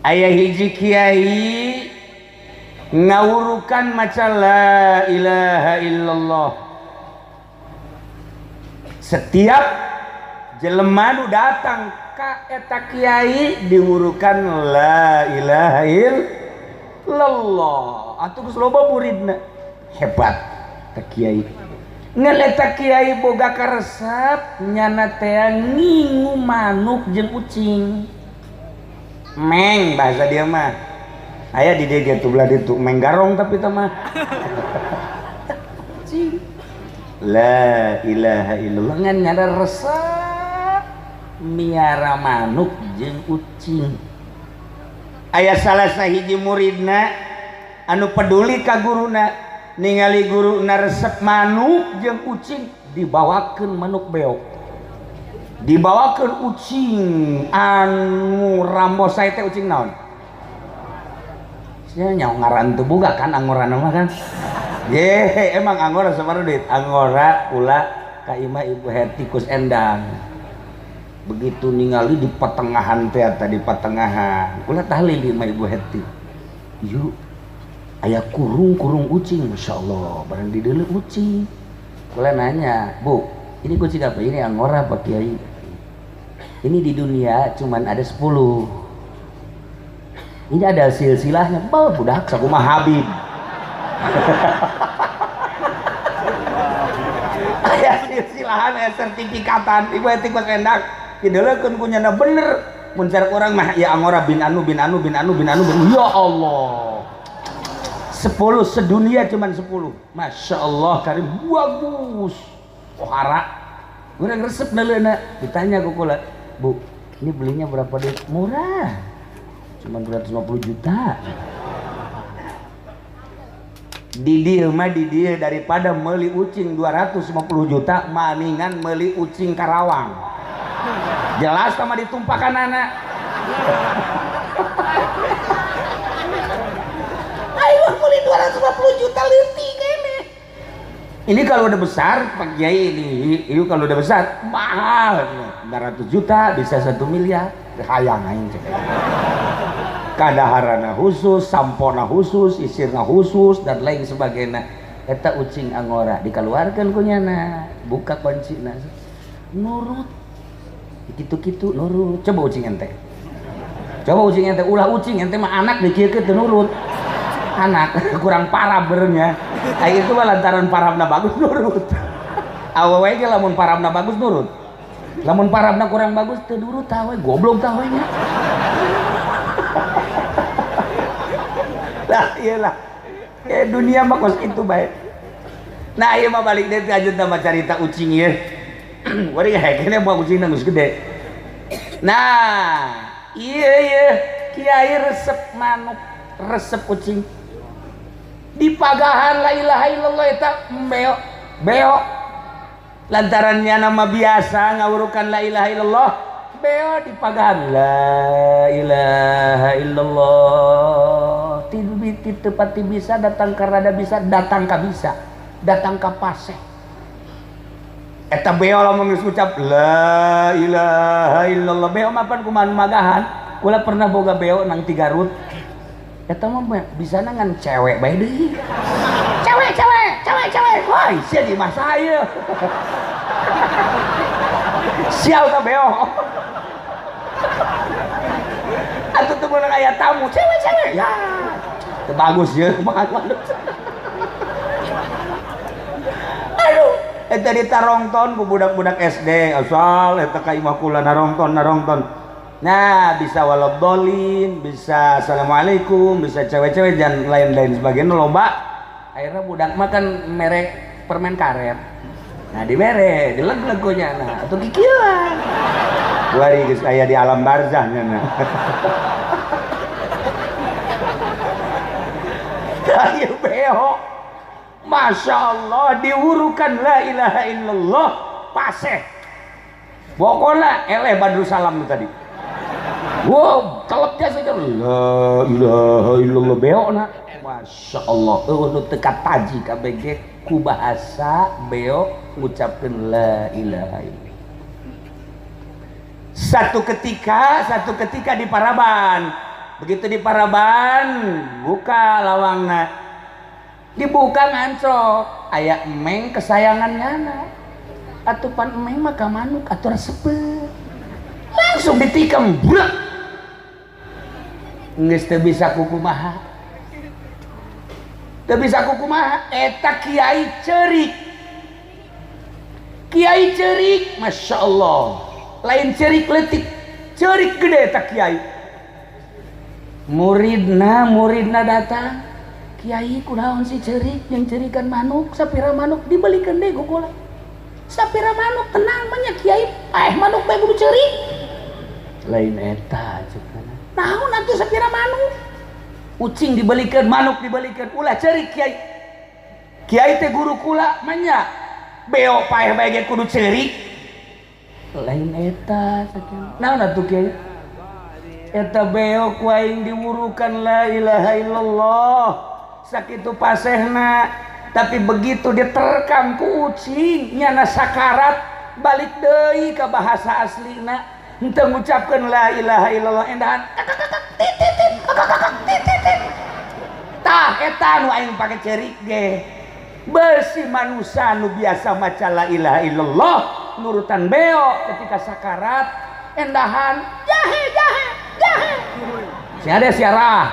Aya hiji kiai ngawurukan maca la ilaha illallah. Setiap jelema nu datang ka eta kiai diwurukan la ilaha illallah. Atuh geus loba muridna. Hebat eta kiai. Ngan eta kiai boga karesep nyana teh ngingu manuk jeung ucing. Meng bahasa dia mah. Aya di dieu ge belah ditu meng garong tapi teh mah. Ucing. La ilaha illallah ngan nyana resep miara manuk jeung ucing. Aya salah sahiji muridna anu peduli ka guruna, ningali guruna resep manuk jeung ucing, dibawakeun manuk beok, dibawakeun ucing anu rambosai teh ucing naon? Sia nyaho ngaran teu boga kan angorana mah kan. Ye, emang angora sabaraha duit? Angora kula ka imah Ibu Hetikus Endang. Begitu ningali di pertengahan teh tadi pertengahan kula tahlil imah Ibu Heti. Yuk aya kurung-kurung ucing, Masya Allah, barang dideuleu ucing. Kula nanya, Bu, ini kucing apa? Ini angora Pak Kiai. Ini di dunia cuman ada 10. Ini ada silsilahnya, bah budak sakumaha Habib. Aya silsilahan, aya sertifikatan, Ibu Heti kos endang. Dideleukeun ku nyana bener. Mun cara urang mah ya angora bin anu bin anu bin anu bin anu bin. Ya Allah. 10 sedunia cuman 10. Masya Allah karim bagus. Pohara. Urang resep neuleuna. Ditanya ku kula, Bu, ini belinya berapa duit? Murah. Cuman 250 juta. Di dieu mah di dieu daripada meuli ucing 250 juta maningan meuli ucing Karawang. Jelas sama ditumpakan anak. Ayo beli 250 juta leutik kene. Ini kalau udah besar Pak Kiai ini kalau udah besar mahal 900 juta bisa 1 miliar. Hayang aing cek. Kadaharana khusus, sampona khusus, isirna khusus dan lain sebagainya. Eta ucing angora dikeluarkan ku nyana, buka kuncina. Nurut. Kitu-kitu nurut. Coba ucing ente. Coba ucing ente, ulah ucing ente mah anak dikieu teu nurut. Anak kurang parah berenya. Ai itu mah lantaran parabna bagus nurut. Awewe ge lamun parabna bagus nurut. Lamun parabna kurang bagus teu nurut tah we, goblok tah we nya. Lah iyalah. Ya dunia mah kos kitu bae. Nah ieu mah balik deui aja tambah carita ucing ieu. Wari hekene mah ucingna geus gede. Nah, ieu ieu kiai resep manuk, resep ucing. Dipagahan la ilaha illallah eta beo beo lantarannya nama biasa ngawurukan la ilaha illallah beo dipagahan la ilaha illallah teu pati bisa datang ka rada bisa datang ka bisa datang ka paseh eta beo lamun geus ucap la ilaha illallah beo mapan kumaha magahan kula pernah boga beo nang Tigarut. Eta mah bisa ngan cewek bae deui. Cewek cewek cewek cewek. Wah, sia di mah saya. Sial ta beo. Atuh teu meunang aya tamu cewek cewek. Ya. Teu bagus ye manuk. Aduh, eta ditarongton ku budak-budak SD asal eta ka imah kula narongton narongton. Nah, bisa walabdolin, bisa assalamualaikum, bisa cewek-cewek dan lain-lain sebagainya lomba. Akhirnya budak mah kan merek permen karet. Nah, dibere, dileg-leg nya nah, atuh kikieuan. Dua geus aya di alam barzah nya nah. Ayo beo. Masya Allah, diwurukan la ilaha illallah paseh. Pokoknya eleh Badrul Salam tadi. Wow, telep jasa itu. La ilaha illallah beo na. Masya Allah, eueuh nu teu kataji KBG ku bahasa beo ngucapkeun la ilaha illallah. Satu ketika di Paraban, Begitu di paraban buka lawangna, dibuka ngancok aya emeng kesayangan nyana, atupan emeng mah ka manuk atuh resepeun, langsung ditikam brek, geus teu bisa kukumaha, teu bisa kukumaha. Eta kiai ceurik, kiai ceurik, masya Allah, lain ceurik leutik, ceurik gede eta kiai. Muridna, muridna datang, kiai kunaon si ceurik yang ceurikan manuk, sapira manuk dibelikeun deui ku kula, sapira manuk tenang mah kiai, paeh manuk bae kudu ceurik, lain eta cekana, naon atuh sapira manuk, ucing dibelikeun, manuk dibelikeun, ulah ceurik kiai, kiai teh guru kula manya, beo paeh bae ge kudu ceurik, lain eta cekana, naon atuh kiai, eta beo ku aing diwurukan la ilaha illallah, sakitu pasehna, tapi begitu diterkam ku ucing nyana sakarat balik deui ka bahasa aslina, henteu ngucapkeun la ilaha illallah, endahan titit titit, tah eta nu aing pake ceurik ge, beusi manusa nu biasa maca la ilaha illallah nurutan beo ketika sakarat endahan jahe jahe jahe, si ada siarah.